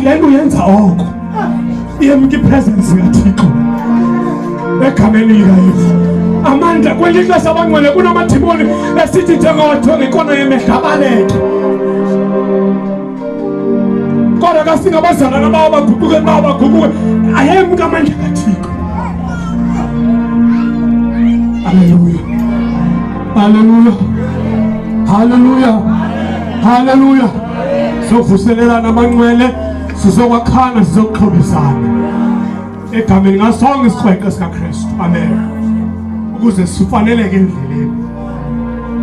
le nto uyenza oko iyemka ipresence kaThixo egameni likaYesu. Amandla kwelinye ixesha abangcwele kunamadimoni esithi njengowajonga ikona yemehlo abaleke, kodwa ka singabazalwana bawo baguquke, bawo baguquke, ayemka amandla kaThixo. Haleluya, haleluya, haleluya, haleluya. Sovuselelana amanxwele, sizokwakhana, sizokuxhobisana egameni ngasonke isikrweqe sikaKristu. Amen. Ukuze sifaneleke endleleni.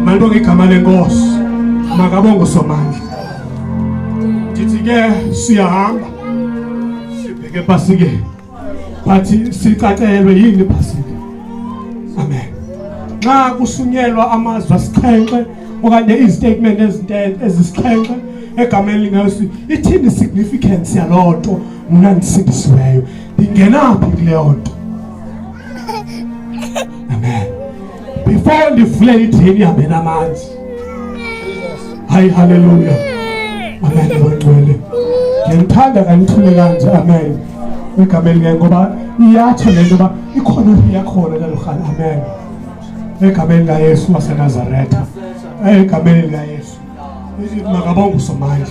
Malibonge igama lenkosi, makabonge uSomandla. Ndithi ke siyahamba sibheke ePasikeni, but sicacelwe yini iPasika? Amen. Nxa kusunyelwa amazwi asixhenxe okanye izitatement ezisixhenxe egameni likaYesu, ithini significance yaloo nto? Mna ndisindisiweyo ndingenaphi kuleyo nto? Amen. Before ndivule idreni ihambe namanzi. Hayi, haleluya, amen. Bangcwele, ndiyamthanda kanithule kanje. Amen. Egameni likaye, ngoba iyatsho le nto uba ikhona iyakhona lalurhana. Amen. Egameni likaYesu waseNazaretha, egameni likaYesu, makabonge uSomandla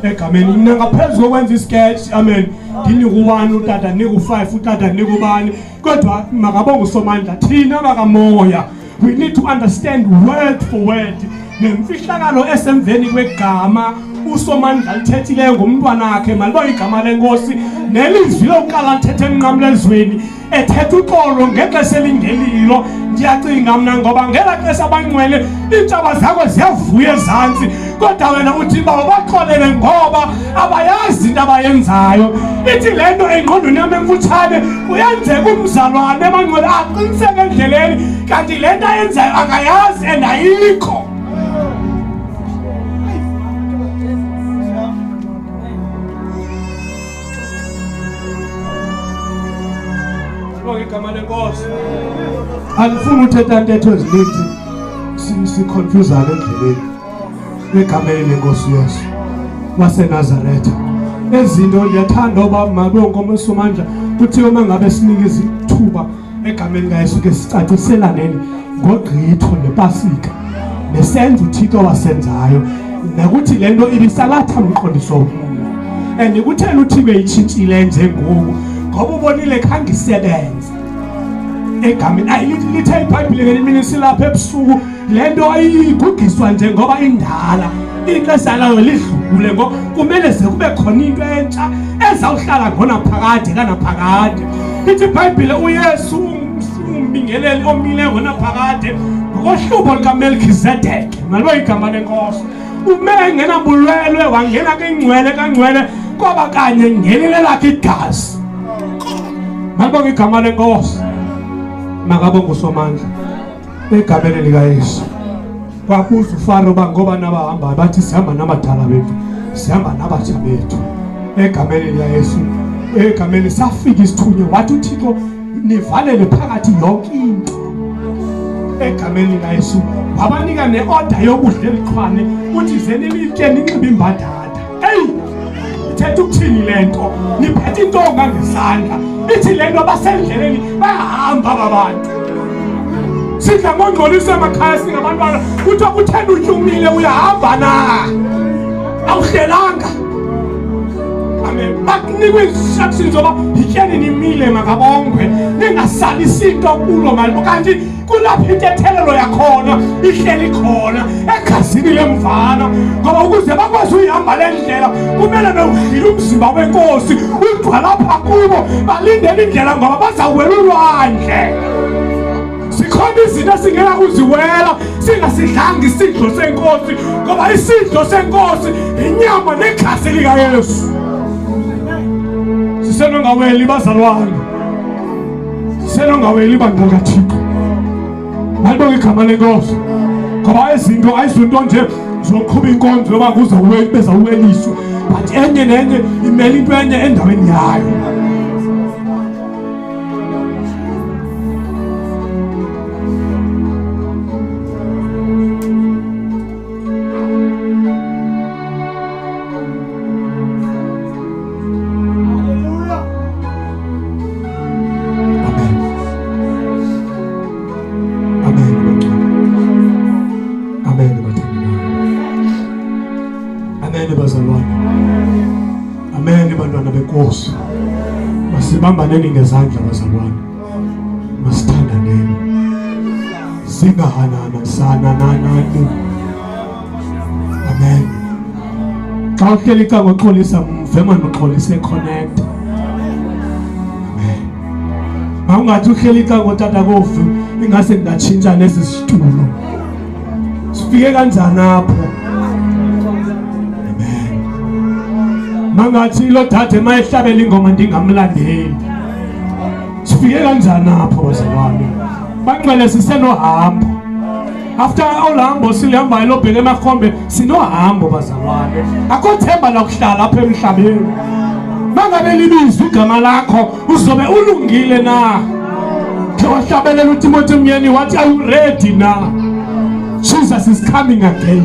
egameni. Mna ngaphezu kokwenza isketch, amen, ndinika u-1 utata, ndinika u-5 utata, ndinika ubani, kodwa makabonge uSomandla. Thina bakamoya, we need to understand word for word nemfihlakalo esemveni kwegama uSomandla lithethileyo ngomntwana wakhe. Malibonge igama lenkosi. Nelizwi lokuqala lithethe emnqamlezweni, ethetha uxolo ngexesha elingelilo. Ndiyacinga mna, ngoba ngela xesha abangcwele, iintshaba zakho ziyavuya ezantsi, kodwa wena uthi, "Bawo, baxolele ngoba abayazi into abayenzayo." Ithi le nto engqondweni yam emfutshane, kuyenzeka umzalwane emangcwele aqiniseke endleleni, kanti le nto ayenzayo akayazi and ayikho. Sibonge igama lenkosi. Andifuni uthetha ntetho ezininzi, siconfusane endleleni. Egameni lenkosi Yesu waseNazaretha, ezinto ndiyathanda oba mabonke Somandla kuthiwe uma ngabe sinika izithuba egameni likaYesu ke sicaciselaneni ngogqitho nepasika nesenzo uThixo wasenzayo, nakuthi le nto ibisalatha mqondiso womntu and kutheni uThixo eyitshintshile njengoku, ngoba ubonile khange isebenze egameni. Ayi, lithe iBhayibhile ngelinye imini silapha ebusuku, le nto ayigugiswa nje ngoba indala, ixesha layo lidlule, ngo kumele ze kube khona into entsha ezawuhlala ngonaphakade kanaphakade. Ithi iBhayibhile uYesu umbingeleli omileyo ngonaphakade ngokohlubo likaMelkizedeke. Malibe igama lenkosi. Ume engenabulwelwe, wangena kwingcwele kangcwele kwaba kanye ngenile lakhe igazi. Malibonge igama lenkosi, makabonge uSomandla egameni likaYesu. Kwabuza uFaro uba ngoba nabahambayo, bathi sihamba namadala bethu, sihamba nabatsha bethu egameni likaYesu. Egameni safika isithunywa, wathi uThixo nivalele phakathi yonke into egameni likaYesu. Wabanika ne-order yokudla eliqhwane, uthi zenilitye ninxibe imbadada. Eyi, ithetha ukuthini le nto? Niphethe intonga ngezandla. Ithi le nto basendleleni, bayahamba aba bantu. Sidla ngongcolisa emakhaya singabantwana, kuthiwa kutheni utyumile, uyahamba na, awuhlelanga? Amen. Bakunikwa instructions zoba yityeni nimile, makabongwe, ningasalisi into kulo mali, kanti kulapho intethelelo yakhona ihleli khona egazini lemvana, ngoba ukuze bakwazi uyihamba le ndlela kumele bewudlile umzimba wenkosi ugcwalapha kubo, balindele indlela ngoba bazawuwela ulwandle. Sikhona izinto esingena kuziwela singasidlanga isidlo senkosi, ngoba isidlo senkosi inyama negazi likaYesu. Sisenongaweli bazalwane, sisenongaweli bandla kaThixo. Malibonge igama lenkosi, ngoba izinto ayizinto nje zoqhuba inkonzo yoba bezawuweliswa, but enye nenye imele into enye endaweni yayo. Amen bazalwane. Amen bantwana benkosi. Masibambaneni ngezandla bazalwane. Masithandaneni. Singahanana sana nanani. Amen. Xa uhleli xa ngoxolisa mve mani uxolise connect. Amen. Mawungathi uhleli xa ngotata kovu ingase ndingatshintsha nesi situlo. Sifike kanjani apho? Amen. Mangathi lo dade mayehlabela ingoma ndingamlandeli. Sifike kanjani apho bazalwane? Bangcwele sisenohambo. After all hambo silihambayo lobheka emakhombe sinohambo bazalwane. Akho themba lakuhlala apha emhlabeni. Mangabe libizwa igama lakho uzobe ulungile na? Khe wahlabelela uTimothy Myeni wathi are you ready na? Jesus is coming again.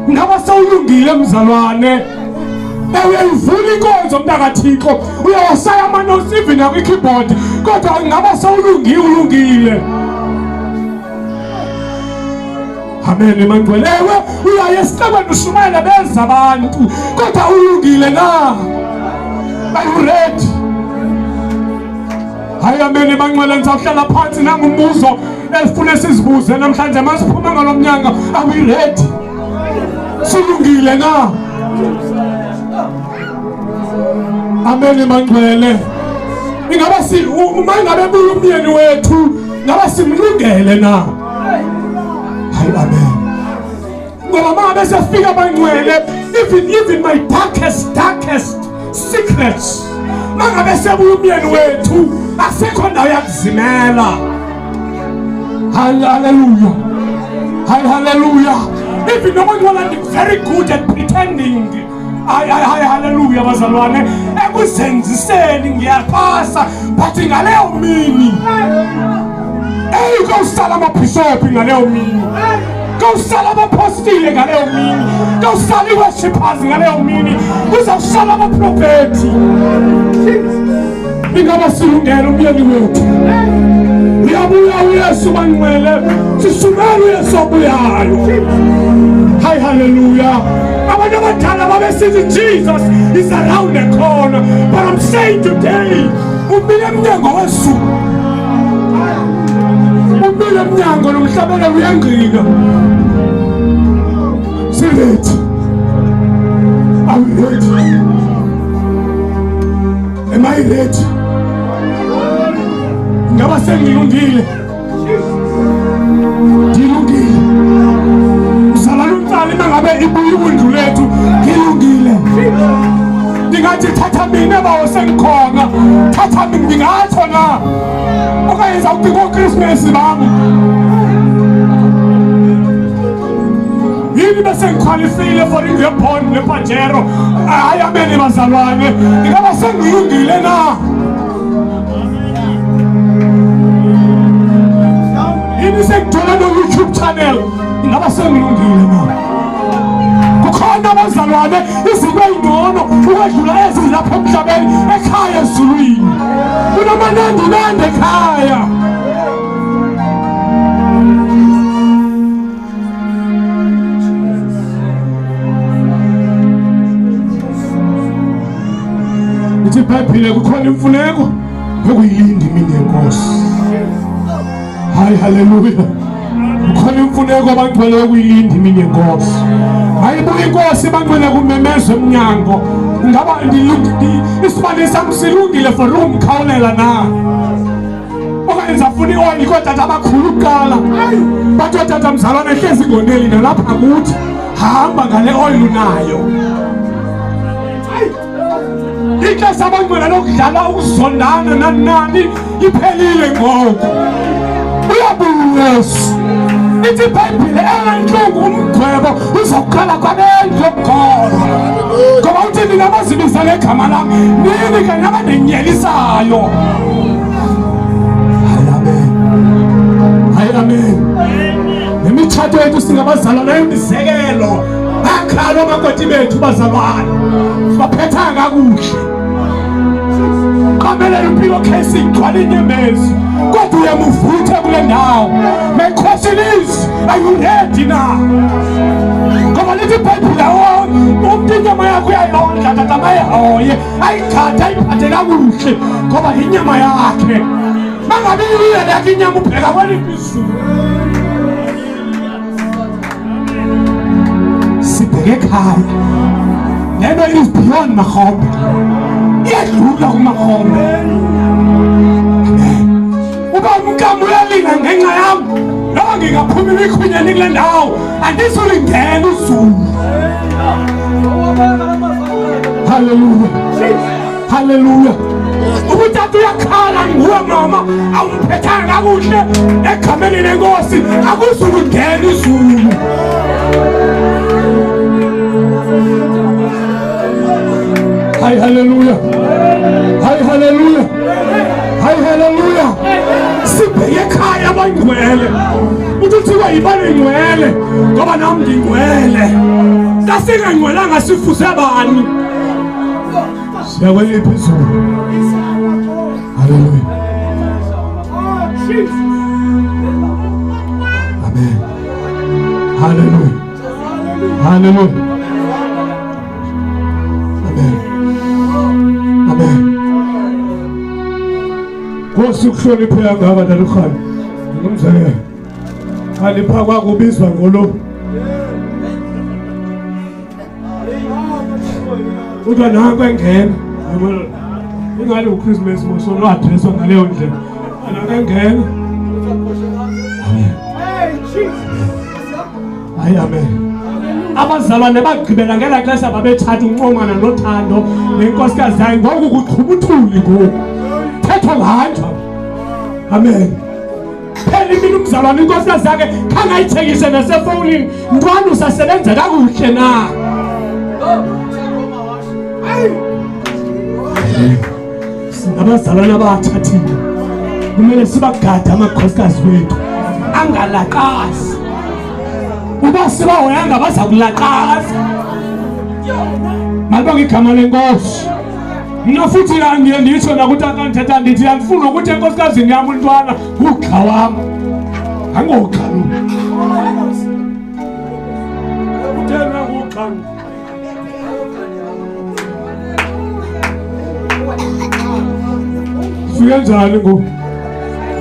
Ngaba sewulungile mzalwane? Uyayivula inkonzo mntakaThixo, uyawasaya amanosi even nakwi-keyboard, kodwa ngaba sewulungile ulungile. Amen emangcwele. Ewe, uyaya esixekweni ushumayela beza abantu, kodwa ulungile na? Are you ready? Hayi amen emangcwele, ndizawuhlala phansi nangumbuzo esifune sizibuze namhlanje masiphuma ngalo mnyanga, are we ready? Silungile na? Amen emangcwele. Ingaba si uma ingabe buya umyeni wethu, ngaba simlungele na? Hayi amen. Ngoba uma besefika abangcwele, even my darkest darkest secrets, mangabe sebuya umyeni wethu, asekho ndawo yakuzimela. Hallelujah. Hayi hallelujah. Even noma ngibona ndi very good at pretending. Hayi hayi hallelujah bazalwane. Ekuzenziseni ngiyapasa but ngaleyo mini. Ey kosala amabhishophi ngaleyo mini. Kosala abapostile ngaleyo mini. Kosala iworshippers ngaleyo mini. Kuzawusala abaprofeti. Ingaba silungele umyeni wethu. Uyabuya uYesu bangcwele. Sisumela uYesu obuyayo. Hayi haleluya. Abantu abadala babesithi Jesus is around the corner. But I'm saying today, umile emnyango wezulu. Umile emnyango nomhlabelo uyangqika. Siready. Are we ready? Am I ready? Ngaba sengilungile. Ndilungile. Mzalwane umtsali mangabe ibuya iwundlu lethu, ngilungile. Ndingathi thatha mina bawo sengikhona. Thatha mina ndingatsho na. Okanye ndizawucinga ooKrismesi bam. Yini bese ngikhwalifile for indlu yebhond nepajero. Hayi ameni bazalwane. Ngingaba sengilungile na? Yini sengithola no-YouTube channel. Ingaba sengilungile na? Kukhona abazalwane izinto ey'ngcono ukwedlula ezi zilapha emhlabeni ekhaya ezulwini. Kunamanandinandi ekhaya. Ithi iBhayibhile kukhona imfuneko yokuyilinda imini yenkosi. Hayi haleluya. Kukhona imfuneko abangcwele yokuyilinda imini yenkosi. Ayibuye inkosi bangcwele kumemeza emnyango. Ngaba isibane sami silungile for ukumkhawulela na? Okanye ndizafuna ioyili kootata abakhulu kuqala. Bathi ootata mzalwane hlezi ngoneli nalapha kuthi hamba ngale oyili unayo. Ixesha abangcwele lokudlala ukuzondana nani nani iphelile ngoku. Uyabuya Yesu. Ithi iBhayibhile eyona ntlungu umgwebo uzoqala kwabendlu yokukholwa. Ngoba uthi nina abazibizela igama lam nini kanye abandinyelisayo. Hayi amen. Hayi amen. Nemitshato yethu singabazalwana imizekelo. Bakhala omakoti bethu bazalwane. Sibaphethanga kakuhle. Qamelela impilo case igcwala inyembezi. Kodwa uyamuvutha kule ndawo. My question is, are you ready now? Ngoba lithi iBhayibhile awo Ayihoye, ayigade, ayiphathe kakuhle ngoba yinyama yakhe. Mangabe iyiyo yakhe inyama ubheka kweliphi izulu? Sibheke ekhaya. Le nto is beyond Marhombe. Iyadlula kuMarhombe. Amen. Uba umkam uyalinga ngenxa yam, noba ngingaphuma imikhwinyeni kule ndawo, andizulingena uzulu. Haleluya, haleluya. Ubutata uyakhala nguwe mama, awumphethanga kakuhle egameni lenkosi, akuzulungena izulu. Hayi haleluya, hayi haleluya, hayi haleluya. Sibheke ekhaya abangcwele. Uthi kuthiwa yibani ngcwele ngoba nam ndingcwele. Xa singangcwelanga sifuze bani? Siya kweliphi izulu? Haleluya. Amen. Haleluya. Haleluya. Amen. Amen. Nkosi ukuhloniphe kangaka Dalukhani. Ngumzekelo. Khalipha kwakubizwa ngolo. Kuthiwa nanku engena. Ingane uChristmas mosolo adresswa ngaleyo ndlela. Nanku engena. Amen. Hayi amen. Abazalwane bagqibela ngela xesha babethatha uncomana nothando nenkosikazi yayo ngoku kuqhuba uthuli ngoku. Thethwa nganjwa. Amen. Phela imini umzalwane inkosikazi yakhe khange ayithekise nasefowunini ntwana usasebenza kakuhle na. Singabazalwane abathathile kumele sibagade amakhosikazi wethu angalaqazi uba sibahoyanga baza kulaqaza. Malibonge igama lenkosi. Mna futhi andiye nditsho nakutata ndithetha ndithi andifuni nokuthi enkosikazini yam umntwana ngugxa wam. Angogxa lo. Utheni ngugxa? Fike njani ngoku?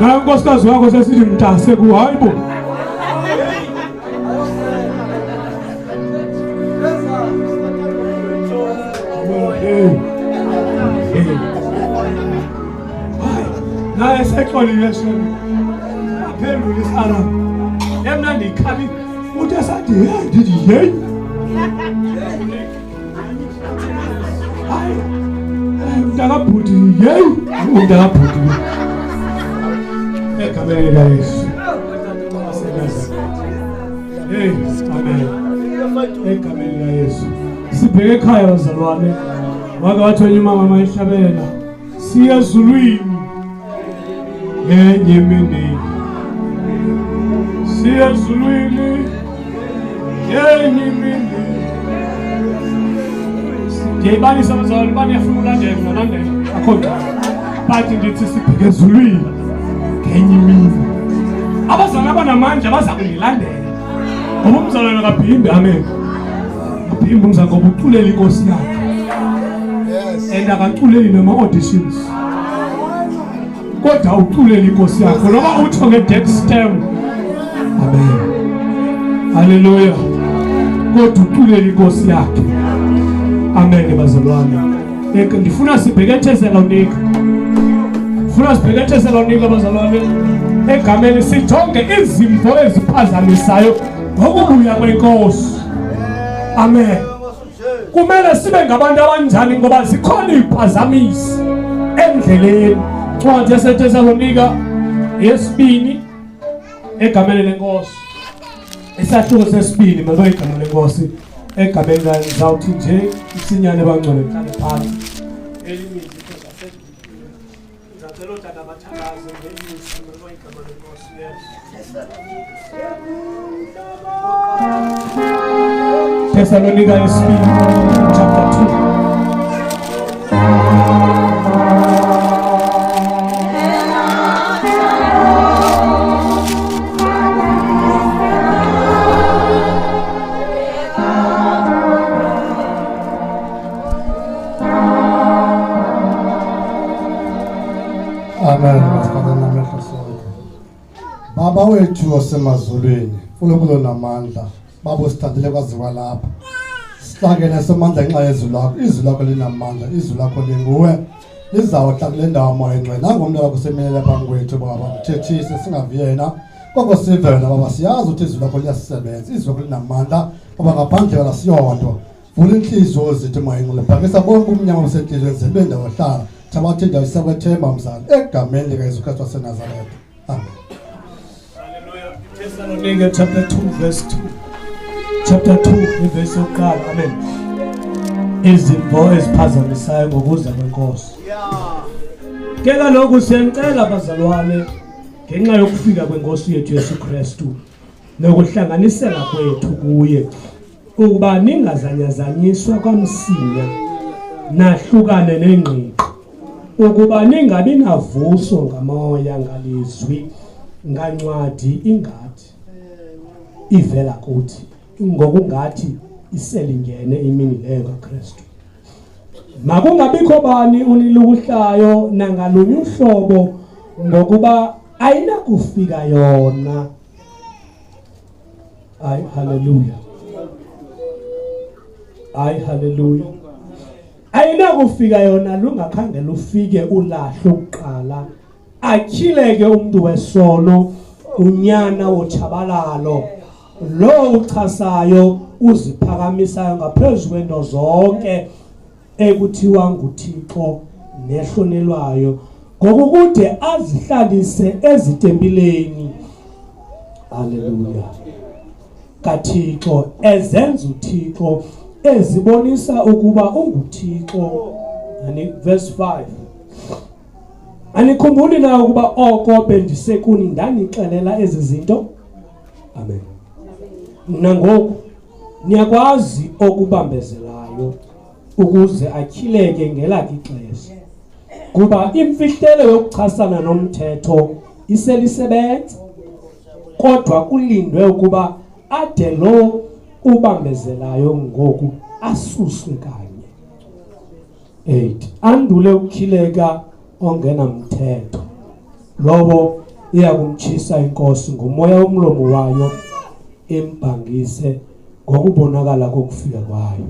Naye unkosikazi wakho sesithi mntase ku hayi bo. Naye sexolile shame. Aphendula isara. Emna ndikhabi uthe sathi hey ndithi hey. Hayi. Mntakabhuti hey umntakabhuti. Egameni likaYesu. Hey, amen. Egameni likaYesu. Sibheke ekhaya bazalwane. Wake wathi enye umama mayihlabela. Siya ezulwini. Ngenye imini. Siya ezulwini. Ngenye imini. Ndiyayibalisa bazalwane uba niyafuna ulandela ungalandela. Akho ngxaki. But ndithi sibheke ezulwini ngenye imini. Abazalwane abanamandla baza kundilandela. Ngoba umzalwane akabhimbi, amen. Abhimbi umzalwane ngoba uculela inkosi yakhe. And akaculeli noma auditions. Kodwa uculela inkosi yakhe noma utsho nge-death stem. Amen. Haleluya. Kodwa uculela inkosi yakhe. Amen bazalwane. Ndifuna sibheke eThesalonika. Ndifuna sibheke eThesalonika bazalwane. Egameni sijonge izimvo eziphazamisayo ngokubuya kwenkosi. Amen. Kumele sibe ngabantu abanjani ngoba zikhona iziphazamisi endleleni. Incwadi yaseThesalonika yesibini egameni lenkosi. Isahluko sesibini mabe igama lenkosi egameni layo ngizawuthi nje isinyane bangcwele ngihlale phansi. Elinye izipho zasezulwini. Ngicela otata bathandaze ngelizwi mabe igama lenkosi Yesu. Thessalonica yesibili chapter 2. Wethu osemazulwini, uNkulunkulu onamandla, Baba usithandile kwaziwa lapha. Sihlangene somandla ngenxa yezwi lakho. Izwi lakho linamandla, izwi lakho linguwe. Lizawuhla kule ndawo moya engcwele. Nangu umntu wakho usemelele phambi kwethu Baba, mthethise singavi yena. Koko sive wena Baba, siyazi ukuthi izwi lakho liyasebenza, izwi lakho linamandla. Baba ngaphandle kwala siyonto. Vula inhliziyo zethu moya engcwele. Bhakisa bonke ubumnyama obusenhliziyweni zethu bendawo hlala. Thabatha indawo isakwethemba mzali egameni likaYesu Kristu waseNazaretha. Amen. Hallelujah. Thessalonike chapter 2 verse 2. Chapter 2 iverse yokuqala. Amen. Izimvo eziphazamisayo ngokuza kwenkosi. Ke kaloku siyanicela bazalwane ngenxa yokufika kwenkosi yethu Yesu Kristu nokuhlanganisela kwethu kuye ukuba ningazanyazanyiswa kwamsinya nahlukane nengqiqo ukuba ningabi navuso ngamoya ngalizwi ngancwadi ingathi ivela kuthi ngokungathi iselingene imini leyo kaKristu. Makungabikho bani unilukuhlayo nangalunye uhlobo ngokuba ayinakufika yona. Hayi haleluya. Hayi haleluya. Ayinakufika yona lungakhange lufike ulahlo kuqala. Atyhileke umuntu wesono unyana wotshabalalo lo uchasayo uziphakamisayo ngaphezu kwento zonke ekuthiwa nguThixo nehlonelwayo ngokukude azihlalise ezitempileni haleluya kaThixo ezenza uThixo ezibonisa ukuba unguThixo ani verse 5 Anikhumbuli na ukuba oko bendisekuni ndanixelela ezi zinto? Amen. Nangoku niyakwazi okubambezelayo ukuze atyhileke ngelakhe ixesha. Kuba imfihlelo yokuchasana nomthetho iselisebenza, kodwa kulindwe ukuba ade lo ubambezelayo ngoku asuswe kanye. 8 andule ukutyhileka ongenamthetho lowo iya kumtshisa inkosi ngomoya womlomo wayo imbhangise ngokubonakala kokufika kwayo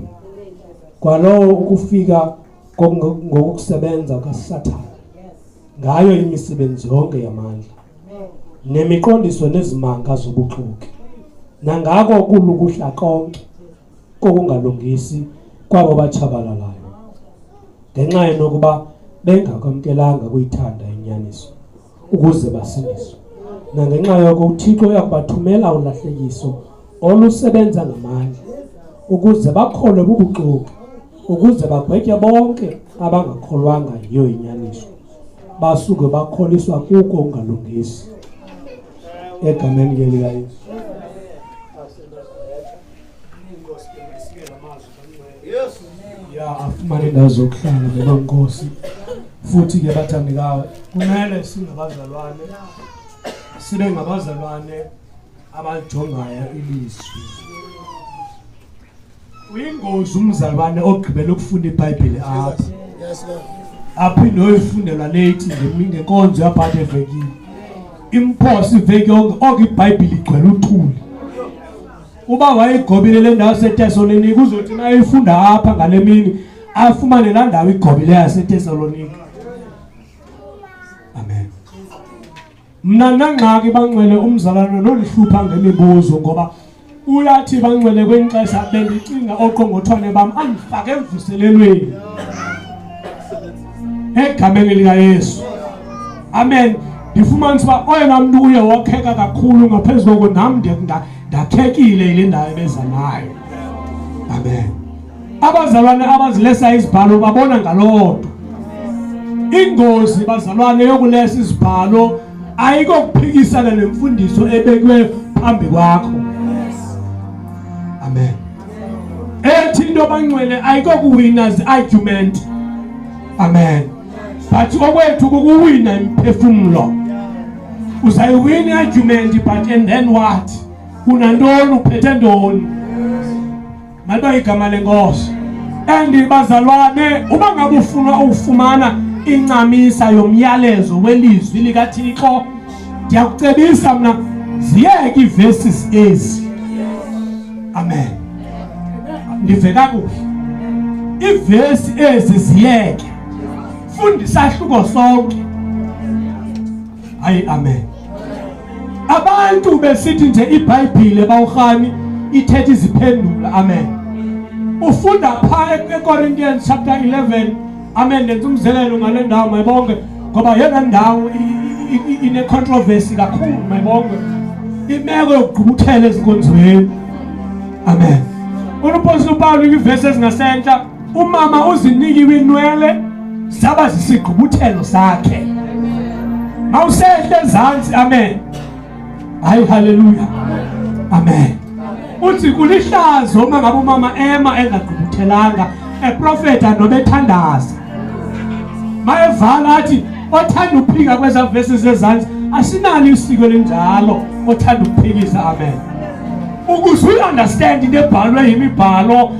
kwalowo ukufika ngokusebenza kaSathane ngayo imisebenzi yonke yamandla nemiqondiso nezimanga zobuxoki nangako kulukuhla konke kokungalungisi kwabo batshabalalayo ngenxa yenokuba bengakwamkelanga kuyithanda inyaniso ukuze basindiswe. Nangenxa yoko uThixo uya kubathumela ulahlekiso olusebenza ngamandla ukuze bakholwe bubuxoki, ukuze bagwetye bonke abangakholwanga yiyo inyaniso, basuke bakholiswa kuko ukungalungisi. Egameni ke likaYesu. Ya afumane indawo zokuhlala ngoba nkosi futhi ke bathandekayo kumele singabazalwane sibe ngabazalwane abalijongayo ilizwi uyingozi umzalwane ogqibela ukufunda iBhayibheli apha aphinde oyifundelwa late ngenkonzo yaphatha evekini imphosa iveki yonke oko iBhayibheli igcwele uthuli uba wayigobile le ndawo yaseTesalonika uzothi uma eyifunda apha ngale mini afumane laa ndawo igobileyo yaseTesalonika amen mna ndinangxaki bangcwele umzalwane nondihlupha ngemibuzo ngoba uyathi bangcwele kwenye ixesha bendicinga oqongothwane bam andifake emvuselelweni egameni likaYesu amen ndifumanisa uba oyena mntu uye wokheka kakhulu ngaphezu koko nam ndakhekile yile ndawo ebeza nayo amen abazalwane abazilesa izibhalo babona ngaloo nto ingozi bazalwane yokulesa izibhalo ayikokuphikisana nemfundiso ebekwe phambi kwakho amen ethi into bangcwele ayikokuwina zi-argument amen but okwethu kukuwina imiphefumlo uzayiwina i-argument but and then what unantoni uphethe ntoni maliba igama lenkosi and bazalwane uba ngabe ufuna ukufumana incamisa yomyalezo welizwi likaThixo ndiyakucebisa mna Ziyeke iiverses ezi. Amen. Ndive kakuhle. Iivesi ezi ziyeke. Funda isahluko sonke. Hayi amen. Abantu besithi nje iBhayibhile bawurhani ithetha iziphendula. Amen. Ufunda pha eCorinthians chapter 11. Amen. Ndenza umzekelo ngale ndawo mayibonke ngoba yona ndawo ine-controversy kakhulu mayibonke imeko yokugqubuthela ezinkonzweni. Amen. Umpostoli uPawulu kwivesi ezingasentla umama uzinikiwe inwele zaba zisigqubuthelo sakhe. Mawusehle ezantsi. Amen. Hayi haleluya. Amen. Uthi kulihlazo uma ngabe umama ema engagqubuthelanga eprofeta noba ethandaza. Mayevala athi othanda ukuphika kweza verses ezantsi asinalo isiko elinjalo othanda ukuphikisa. Amen. Ukuze uyi-understand into ebhalwe yimibhalo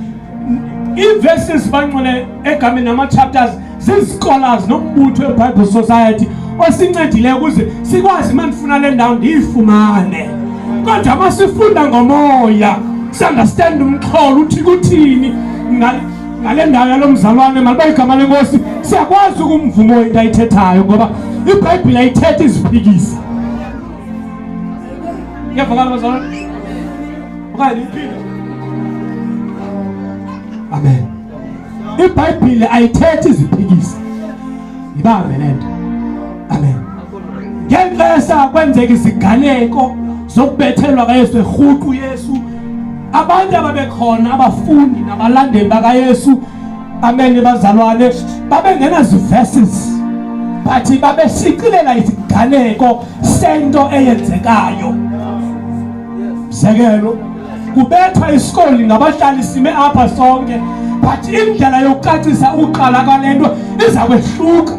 ii-verses bangcwele egameni nama-chapters zii-scholars nombutho weBible Society osincedileyo ukuze sikwazi uma ndifuna le ndawo ndiyifumane. Kodwa uma sifunda ngomoya si-understand umxholo uthi kuthini ngale ndawo yalo mzalwane, malibe igama lenkosi, siyakwazi ukumvuma into ayithethayo ngoba iBhayibhile ayithethi iziphikisa. Iyavakala bazalwane? Okanye ndiyiphinde? Amen. IBhayibhile ayithethi iziphikisa. Ibambe le nto. Amen. Ngexesha kwenzeka iziganeko zokubethelwa kaYesu erhuqu uYesu, abantu ababekhona abafundi nabalandeli bakaYesu, amen bazalwane, babengenazi-verses but babeshicilela isiganeko sento eyenzekayo. Mzekelo, kubethwa isikoli ngabahlali sime apha sonke, but indlela yokucacisa ukuqala kwale nto iza kwehluka.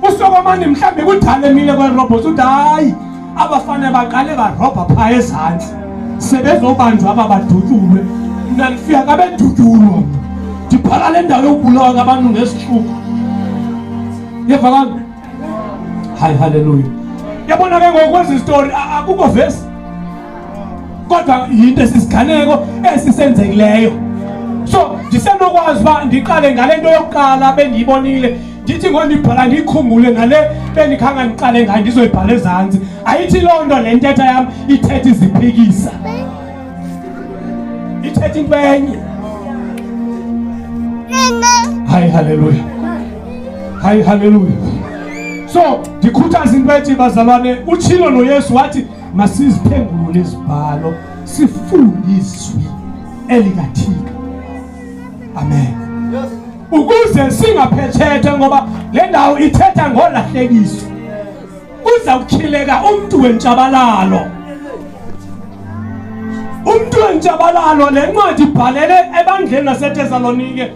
Usokomani mhlawumbi kudala emile kwerobhots uthi hayi abafana baqale barobha phaa ezantsi sebezobanjwa aba badutyulwe. Mna ndifika kabedutyulwa ndibhala le ndawo yokubulawa kwabantu ngesihluku. Yevakala? Hayi haleluya. Yabona ke ngoku kwezi story akukho vesi kodwa yinto esisiganeko esisenzekileyo. So ndisenokwazi uba ndiqale ngale nto yokuqala bendiyibonile, ndithi ngondibhala ndiyikhumbule nale bendikhanga ndiqale ngayo ndizoyibhala ezantsi. Ayithi loo nto le ntetha yam ithetha iziphikisa, ithetha into enye. Hayi haleluya. Hayi haleluya. So ndikhuthaza into ethi bazalwane, utshilo noYesu wathi masiziphengulule izibhalo sifunde izwi elikaThixo. Amen. Ukuze singaphethethe ngoba le ndawo ithetha ngolahlekiso. Kuza kutyhileka umntu wentshabalalo. Umntu wentshabalalo, le ncwadi ibhalele ebandleni laseTesalonike.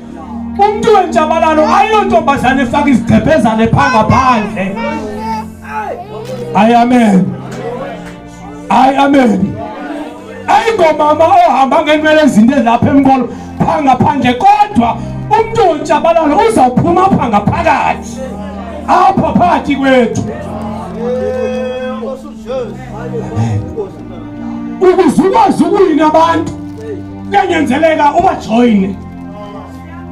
Umntu wentshabalalo ayontombazana efaka izigqebhezane phaa ngaphandle. Ayi amen. Ayi amen. Ayingomama ohamba ngeenwele ezinde lapha emqolo phaa ngaphandle, kodwa umntu wentshabalalo uzawuphuma apha ngaphakathi, apha phakathi kwethu. Ukuze ukwazi ukuwina abantu kuyanyanzeleka ubajoyine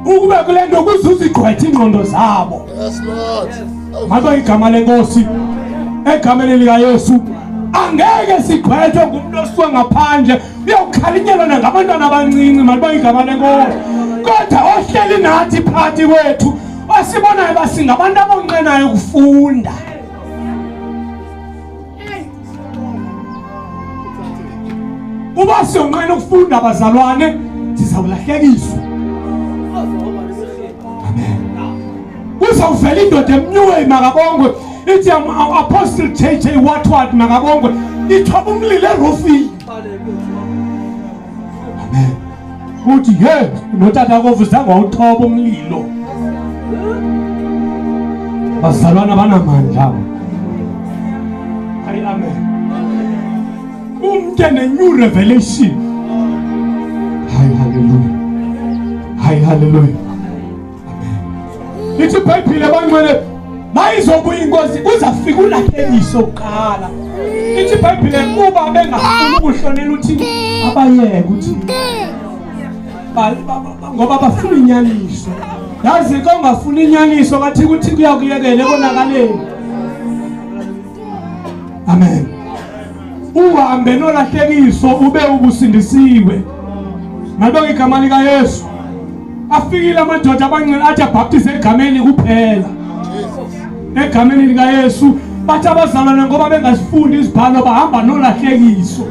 ukube kule nto ukuze uzigqwethe iingqondo zabo. Mabe igama lenkosi egameni likaYesu. Angeke sigqwethwe ngumntu osuka ngaphandle uyawukhalinyelwa nangabantwana abancinci, malibe igama lenkosi, kodwa ohleli nathi phakathi kwethu osibonayo uba singabantu abonqenayo ukufunda. Uba siyonqena ukufunda abazalwane sizawulahlekiswa. Amen. Kuzawuvela indoda emnyuweni makabongwe, ithi Apostle JJ Watwat makabongwe, ithoba umlilo erofini. Amen. Uthi ye notata kovu zange wawuthoba umlilo. Bazalwana banamandla. Hayi amen. Umntu ne-new revelation. Hayi haleluya. Hayi haleluya. Amen. Ithi iBhayibhile bangcwele mayizobuya inkosi kuzafika ulahlekiso kuqala. Ithi iBhayibhile kuba bengafuni ukuhlonela uThixo abayeke uThixo. Ngoba bafuna inyaniso. Yazi xa ungafuni inyaniso kaThixo uThixo uyakuyekela ekonakaleni. Amen. Uhambe nolahlekiso ube ubusindisiwe. Malibonge igama likaYesu. Afikile amadoda abangcwele athi abhaptize egameni kuphela. Egameni likaYesu bathi abazalwane ngoba bengazifundi izibhalo bahamba nolahlekiso.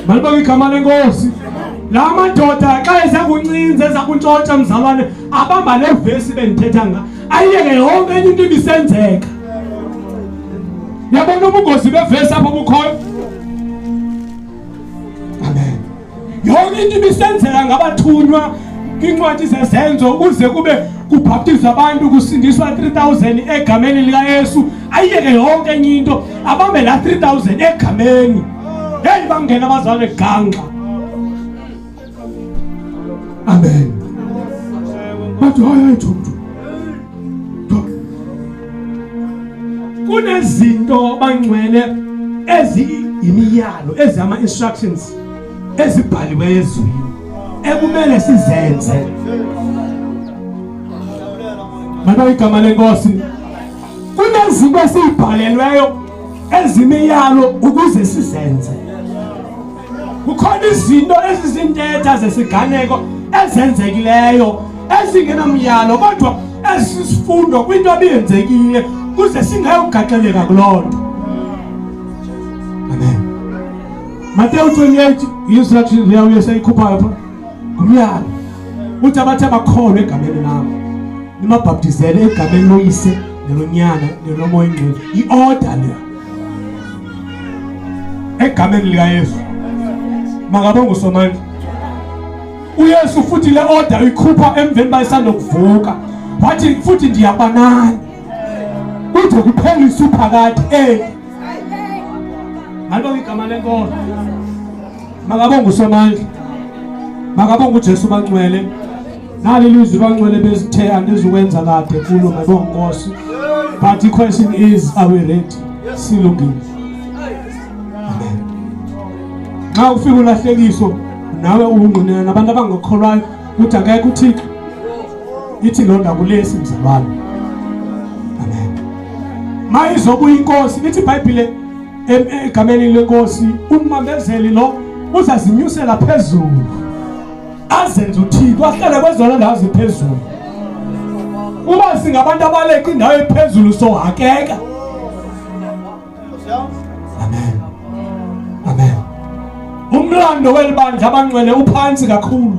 Malibonge igama lenkosi. La madoda xa eza kuncinza eza kuntshontsha mzalwane abamba le vesi bendithetha nga ayiyeke yonke enye into ibisenzeka. Yabona ubungozi bevesi apho bukhoyo. Amen. Yonke into ibisenzeka ngabathunywa kwincwadi zezenzo ukuze kube kubhaptizwa abantu kusindiswa 3000 egameni likaYesu ayiyeke yonke enye into abambe la 3000 egameni. Hey bangena abazalwane gangxa. Amen. Bathi hayi hayi thumthu. Kunezinto bangcwele eziyimiyalo ezama instructions ezibhaliweyo ezwini ekumele sizenze. Mana igama lenkosi. Kunezinto esizibhalelweyo ezimiyalo ukuze sizenze. Kukhona izinto ezizintetha zesiganeko ezenzekileyo ezingenamyalo kodwa ezisifundo kwinto ebiyenzekile kuze singayugaxeleka kuloo nto. Amen. Mateyu 28 instructions leyo uYesu ayikhuphayo pha ngumyalo uthi abathe bakholwa egameni lam nimabhaptizele egameni loyise nelonyana nelomoya ingcwele i-order leyo egameni likaYesu. Makabonge uSomandla. uYesu futhi le order uyikhupha emveni bayisandokuvuka wathi futhi ndiyabanani kude kuphele isuphakade. Malibonge igama lenkosi. Makabonge uSomandla. Makabonge uJesu bangcwele. Nali lizwi bangcwele bezithe andizukwenza kade kulo mayibonge Nkosi. But the question is, are we ready? Silungile. Amen. Xa ufika ulahlekiso nawe ungqinela nabantu abangakholwayo uthi akekho uThixo. Ithi loo nto akulesi mzalwane. Amen. Mayizobuya inkosi lithi iBhayibhile egameni lenkosi ummamezeli lo uzazinyusela phezulu azenze uThixo ahlale kwezona ndawo ziphezulu. Uba singabantu abaleqa indawo ephezulu sohakeka. Amen. Amen. Umlando welibandla abangcwele uphansi kakhulu.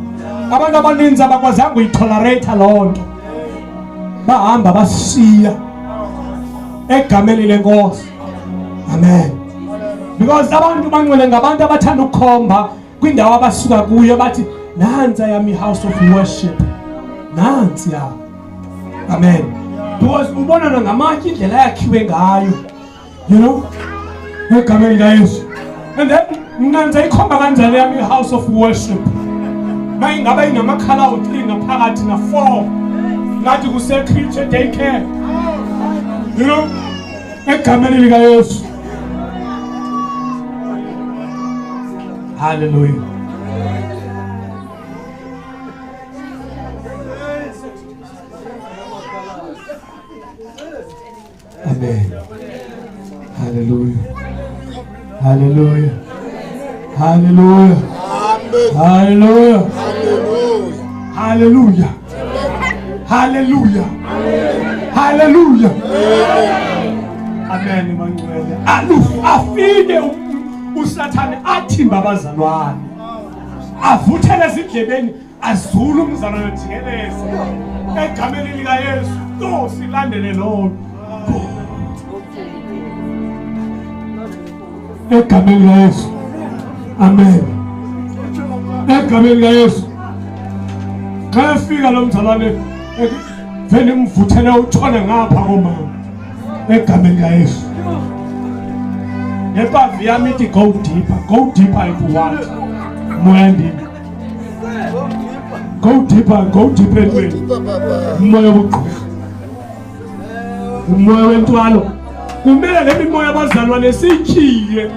Abantu abaninzi abakwazanga uyitolerate loo nto. Bahamba basishiya egameni lenkosi. Amen. Because abantu bangcwele ngabantu abathanda ukukhomba kwindawo abasuka kuyo bathi nansi yami house of worship. Nansi ya. Amen. Because ubona ngamatshe indlela yakhiwe ngayo. You know? Egameni likaYesu. And then mna ndizayikhomba kanjani yami house of worship? Mayingaba inamakhala awu-3 ngaphakathi na-4. Ngathi kuse-creature daycare. You know? Egameni likaYesu. Hallelujah. Amen. Hallelujah. Hallelujah. Hallelujah. Hallelujah. Hallelujah. Hallelujah. Hallelujah. Amen mangcwele. Afike uSathane athimba abazalwane. Avuthele ezindlebeni azulu umzalwane jikeleze. Egameni lika Yesu. Go silandele lona. Egameni lika Yesu. Amen. Egameni lika Yesu. Xa efika lo mzalwane vele imvuthele utshone ngapha komama. Egameni lika Yesu. Nepavi yami ithi go deeper, go deeper into what? Moya ndini. Go deeper, go deeper entweni. Umoya wobugqirha. Umoya wentwalo. Kumele le mimoya abazalwane siyityhile,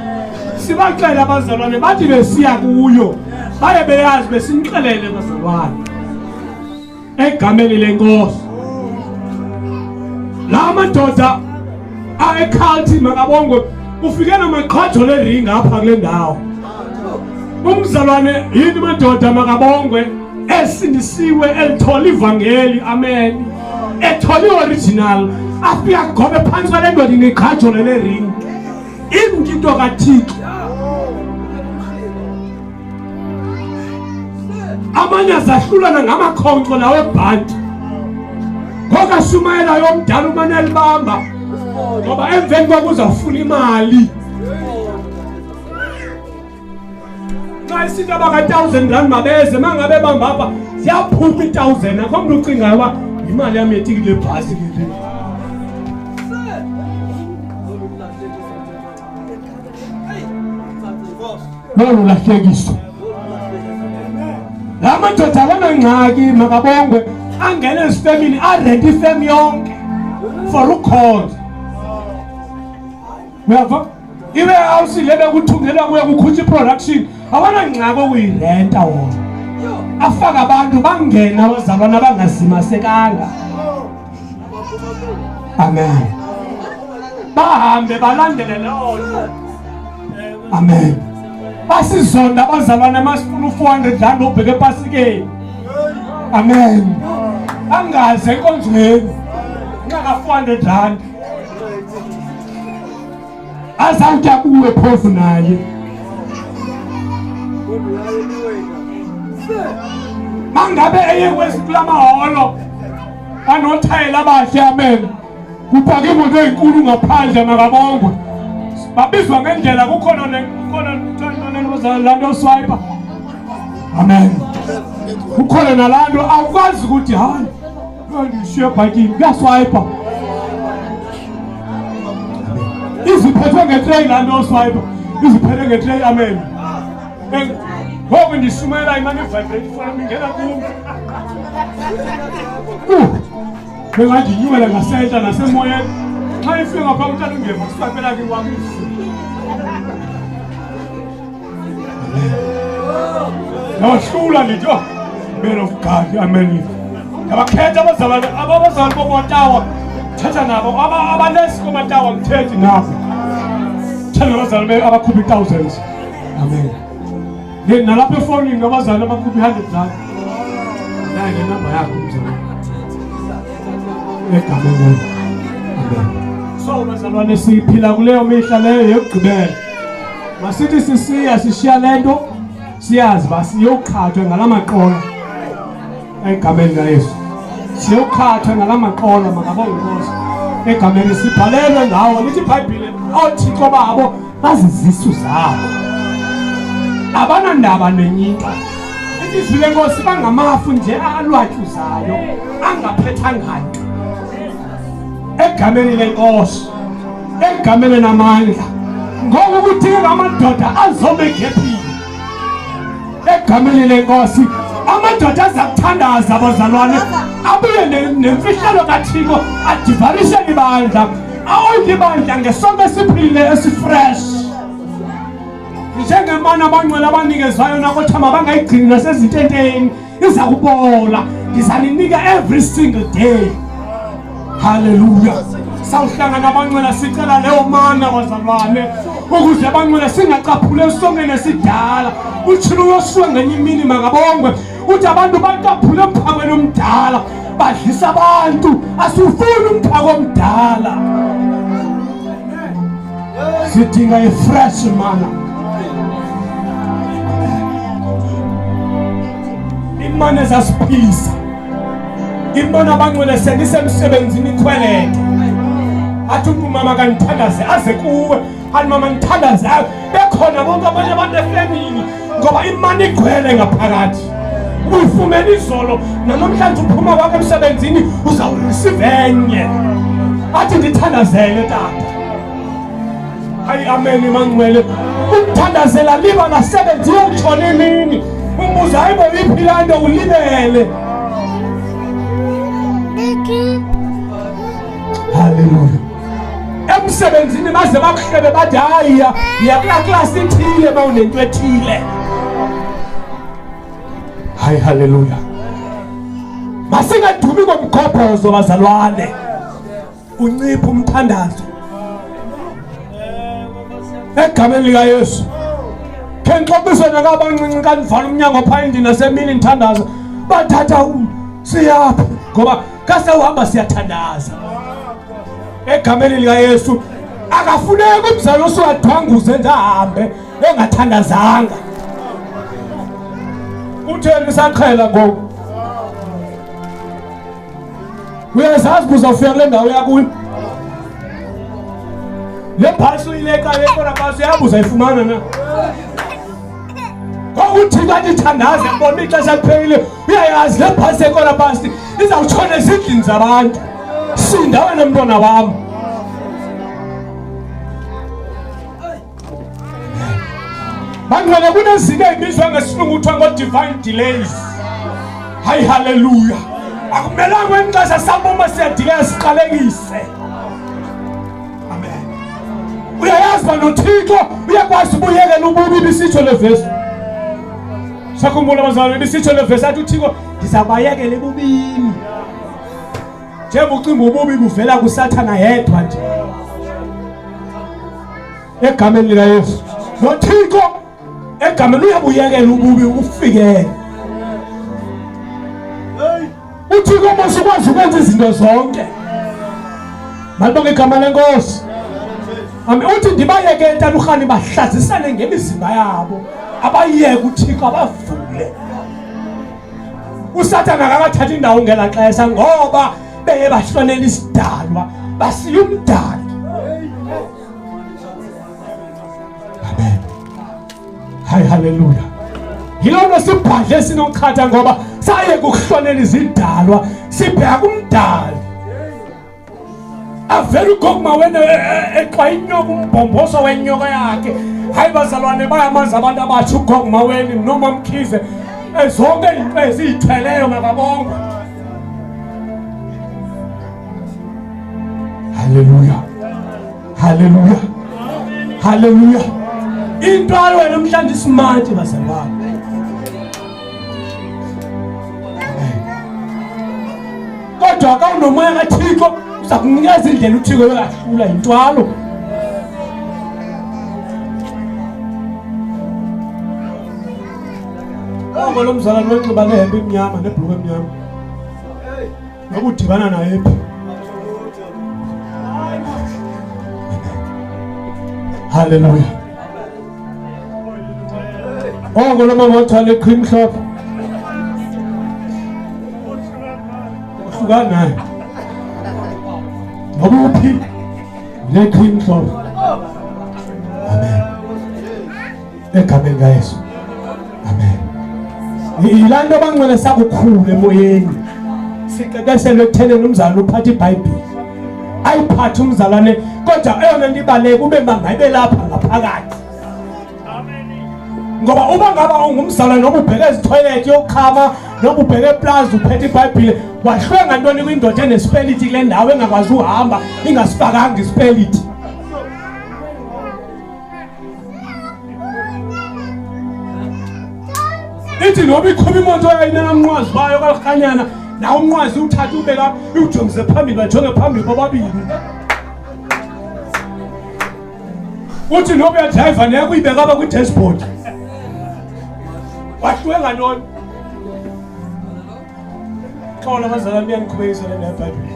sibaxele abazalwane bathi besiya kuyo baye beyazi besinixelele bazalwane egameni lenkosi. La madoda aekhalthi makabongwe, ufike namaqhajo leringi apha kule ndawo. Umzalwane yini madoda makabongwe, esindisiwe elithola ivangeli, amen, ethola i-original, afike agobe phantsi kwale ndoda ineqhajolo leringi, imntu into kaThixo. Amanye azahlulana ngamakhonkco lawo ebhanti. Ngoku ashumayelayo omdala umane elibamba, ngoba emveni kwako uzawufuna imali. Xa isithi abaka-1,000 rand mabeze, uma ngabe bamba apha ziyaphuma i-1,000. Akho mntu ucingayo uba yimali yam yetikiti lebhasi ke le. Lolu lahlekiso. La madoda awanangxaki makabongwe, angene ezifemini arente ifem yonke for ukhonza. Uyava? Ibe house le bekuthungelwa kuye kukhutshwa i-production, awanangxaki okuyirenta wona. Afaka abantu bangena abazalwana abangazimasekanga. Amen. Bahambe balandele leyo nto. Amen. Basizonda abazalwane masifuna u-400 rand obheke epasikeni. Amen. Angaze enkonzweni nxa ka-400 rand. Azawutya kuwe phofu naye. Mangabe eye kwezi kula maholo anothayela abahle, amen. Kupake imoto ezinkulu ngaphandle makabongwe. Babizwa ngendlela, kukhona kukhona laa nto swipe. Amen. Kukhona nalaa nto awukwazi ukuthi hayi ndishiye ebhakini, kuyaswipe. Iziphethwe ngetreyi laa nto swipe, iziphethe ngetreyi, amen. Ngoku ndishumayela imane ivibrate ifoni ingena kum. Bengandinyukela ngasentla nasemoyeni. Xa ifika ngapha kutata ungeva kuswipela ke wam. Ndawahlula ndithi, oh, man of God, amen. Ndabakhetha abazalwane, abazalwane boMatawa, thetha nabo, abanesi koMatawa ngithethi nabo. Thetha nabazalwane abakhupha i-thousands. Amen. Nalapha efonini abazalwane abakhupha i-100 rand. Nayi le namba yakho mzalwane. Egameni. Amen. So bazalwane siphila kuleyo mihla leyo yokugqibela. Masithi sisiya sishiya le nto siyazi uba siyoqhathwa ngala maqola egameni likaYesu. Siyoqhathwa ngala maqola makabonge inkosi. Egameni sibhalelwe ngawo, lithi iBhayibhile oothixo babo bazizisu zabo. Abanandaba nenye into. Lithi izwi lenkosi bangamafu nje alwatyuzayo angaphethanga nto. Egameni lenkosi, egameni namandla. Ngoku kudingeka amadoda azobe egephile. Egameni lenkosi, amadoda aza kuthandaza abazalwane, abuye nemfihlelo kaThixo, adivarishe ibandla, awondle ibandla ngesonto esiphilile esifresh. Njengemana abangcwele abanikezwayo nakothama mabangayigcini nasezintenteni, iza kubola. Ndizaninika every single day. Haleluya. Sawuhlangana abangcwele sicela leyo mana bazalwane, ukuze abangcwele singacaphuli esongeni esidala. Utshilo uYosuwa ngenye imini makabongwe, uthi abantu bacaphule emphakweni omdala, badlisa abantu. Asiwufuni umphako omdala, sidinga i-fresh mana. Imana ezasiphilisa, imana abangcwele sendisemsebenzini ikhwelete, athi umntu mama kandithandaze, aze kuwe athi mama ndithandaze, bekhona bonke abanye abantu efemini, ngoba imani igcwele ngaphakathi. Uyifumene izolo, nanamhlanje uphuma kwakho emsebenzini uzawurisiva enye, athi ndithandazele tata. Hayi, ameni mangcwele. Umthandazela liba nasebenzi uyotshona imini, umbuza hayi bo iphi laa nto, ulibele. Haleluya. Emsebenzini baze bakuhlebe bathi hayi ya kulaa klasi ithile uma unento ethile. Hayi, haleluya. Masingadumi komgobhozo bazalwane, unciphe umthandazo egameni likaYesu. Khe ngixoxiswe nakabancinci xa ndivala umnyango phaa endlini nasemini ndithandaza, bathatha siyaphi ngoba kasewuhamba siyathandaza egameni likaYesu. Akafuneki umzali osuwadwanguze nje ahambe engathandazanga. Utheni saqhela ngoku? Uyazazi uba uzawufika kule ndawo yakuyo? Le bhasi uyileqa le kona bhasi uyahamba uzayifumana na? Ngoku uThixo athi thandaza kubona ixesha liphelile, uyayazi le bhasi ekona bhasi izawutshona ezindlini zabantu. Sinda wena mntwana wam. Bangcwele, kunezinto ezibizwa ngesilungu kuthiwa ngo-divine delays. Hayi, haleluya. Akumelanga wena ixesha saboma siyadileya siqalekise. Amen. Uyayazi uba noThixo uyakwazi ubuyekela ububi, ibisitsho le vesi. Sakhumbula bazalwane, ibisitsho le vesi athi uThixo ndizabayekela ebubini. Njengoba ucinga ububi buvela kuSathana yedwa nje. Egameni likaYesu. NoThixo egameni uyabuyekela ububi ubufikele. UThixo mose ukwazi ukwenza izinto zonke. Malibonge igama lenkosi. Amen. Uthi ndibayeke entalurhani bahlazisane ngemizimba yabo. Abayeke uThixo abavule. USathana akakathathi indawo ngela xesha ngoba beye bahlonela isidalwa basiya umdali. Amen. Hayi, haleluya. Yiloo nto sibhadle sinokuchatha ngoba saye kukuhlonela izidalwa sibheka umdali. Avela ugogo wena exwa inyoka, umbhomboso wenyoka yakhe. Hayi bazalwane, bayamazi abantu abatsha ugogo Maweni noMamkhize, zonke izinto eziyithweleyo makabongwe. Haleluya, haleluya, haleluya. Into ayo namhlanje isimanje bazalwane. Kodwa ka unomoya kaThixo uza kunikeza indlela uThixo yokahlula intwalo. Oko lo mzalwane wenxiba lehempe emnyama nebhuluku emnyama. Noba udibana naye phi. Haleluya. Oko lo mama othwala iqhina mhlophe. Uhlukana naye. Noba uphi le qhina mhlophe. Amen. Egameni kaYesu. Amen. Yilaa nto bangcwele sakukhula emoyeni. Siqeqeshelwe ekutheneni umzalwane uphatha iBhayibhile. Ayiphathe umzalwane kodwa eyona nto ibaluleke ube mangayibe lapha ngaphakathi. Ngoba uba ngaba ungumzalwane noba ubheke ezithoyilethi yokuchama noba ubheke eplaza uphethe iBhayibhile, wahlwenga ntoni kwindoda enesipeliti kule ndawo engakwazi uhamba ingasifakanga isipeliti? Ithi noba iqhuba imoto yayinamnqwazi bayo kalirhanyana, nawo umnqwazi uwuthathe ubeka iwujongise phambili, bajonge phambili bobabini. Uthi noba uyadrayiva neyakho uyibeka apha kwi-dashboard. Wahluke ngantoni? Xola abazalwane, niyandikhubekisa le nebhayibhile.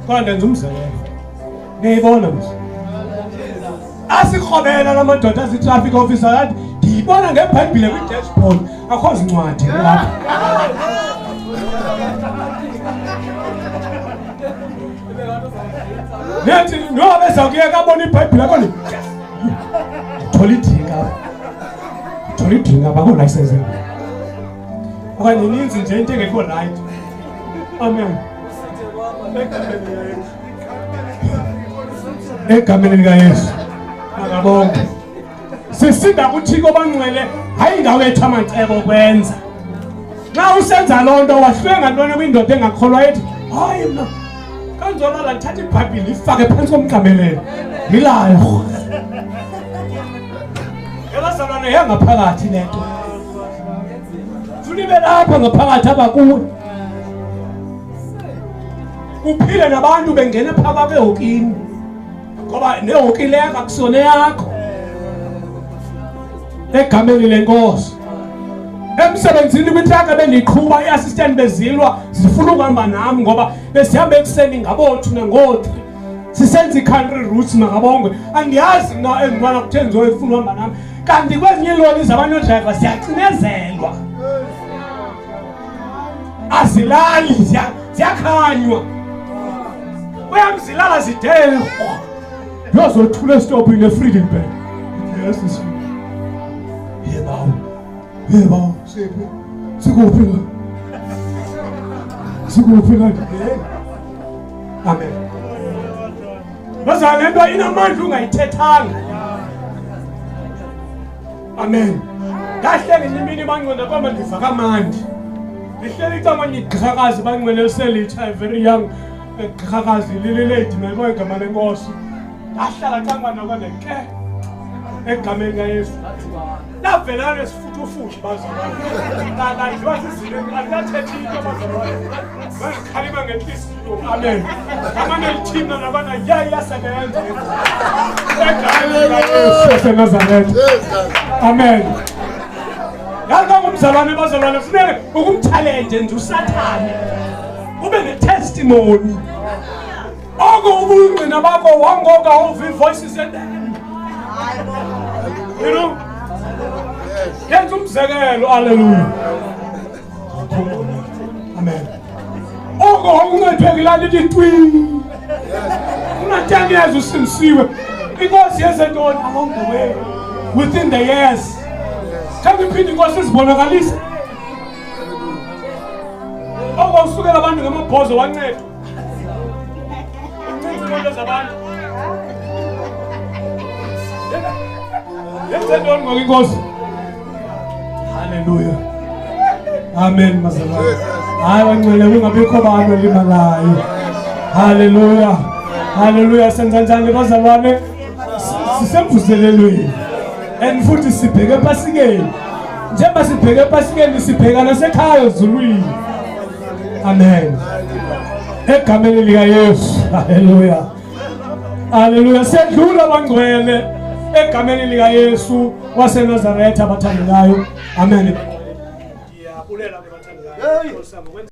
Kodwa ndenza umzekelo. Niyayibona mos. Asikrobela la madoda azi-traffic officer athi ndiyibona ngebhayibhile kwi-dashboard, akho zincwadi lapha. Nethi noba beza kuyeka abona ibhayibhile akho thola idrink apha, thola idrink apha, akho license okanye ininzi nje into engekho right. Amen. Egameni likaYesu makabonke. Sisinda kuThixo bangcwele, hayi ngawethu amacebo okwenza. Xa usenza loo nto wahluke ngantoni kwindoda engakholwa ethi hayi mna Xa ndizolala ndithatha ibhayibhile ndiyifake phantsi komqamelelo ndilale. Ebazalwane yangaphakathi le nto. Funa ibe lapha ngaphakathi abakuwe. Uphile nabantu bengena phakathi ehokini. Ngoba nehoki leyo akusona yakho. Egameni lenkosi. Emsebenzini kwintlaka bendiqhuba i-assistant bezilwa zifuna ukuhamba nam ngoba besihamba ekuseni ngabothu nangoo-three sisenza i-country roots makabongwe. Andiyazi mna ezintwana kutheni zoyifuna uhamba nam, kanti kwezinye iiloli zabanye oodrayiva ziyacinezelwa, azilali, ziyakhanywa, uyamzilala zidele yozothula esitopini eFriedenberg. Yes, yebawo yebawo, siphi sikuphi la, sikuphi la? Amen. Bazalwane, le nto inamandla ungayithethanga. Amen. Ndahleli nje imini bangcwele kwama ndiva kamandi. Ndihleli icamanye igqirhakazi bangcwele liselitsha, very young gqirhakazi lililady mayibonge igama lenkosi. Ndahlala cangwana kwale ke egameni kaYesu. Lavela lesifuthufuthi bazalwane. Ndadliwa zizinto andinathetha into bazalwane. Bazikhalima ngenhliziyo. Amen. Ngamane lithina nabana ya iyasebenza. Egameni likaYesu waseNazaretha. Amen. Yazi ngumzalwane bazalwane funeke ukumchallenge nje uSathane. Ube netestimony. Oko ubungqina bakho wangoka uva voices endeni. You know? Yenza umzekelo, haleluya. Amen. Oko uncedwe kulaa lithi twi. Una-10 years usindisiwe. Inkosi yenze ntoni along the way? Within the years. Khange iphinde inkosi izibonakalise. Oko usukela abantu ngamabhozo wancedwa. Uncinci iinto zabantu. Yenze ntoni ngoku inkosi? Haleluya. Amen bazalwane. Hayi bangcwele kungabikho bantu elimalayo. Haleluya. Haleluya. Senza njani bazalwane? Sisemvuselelweni. And futhi sibheke epasikeni. Njengoba sibheke epasikeni sibheka nasekhaya ezulwini. Amen. Egameni lika Yesu. Haleluya. Haleluya. Sedlula bangcwele egameni lika Yesu waseNazaretha abathandekayo. Amen. Ndiyabulela ke bathandekayo. Nkosi yami.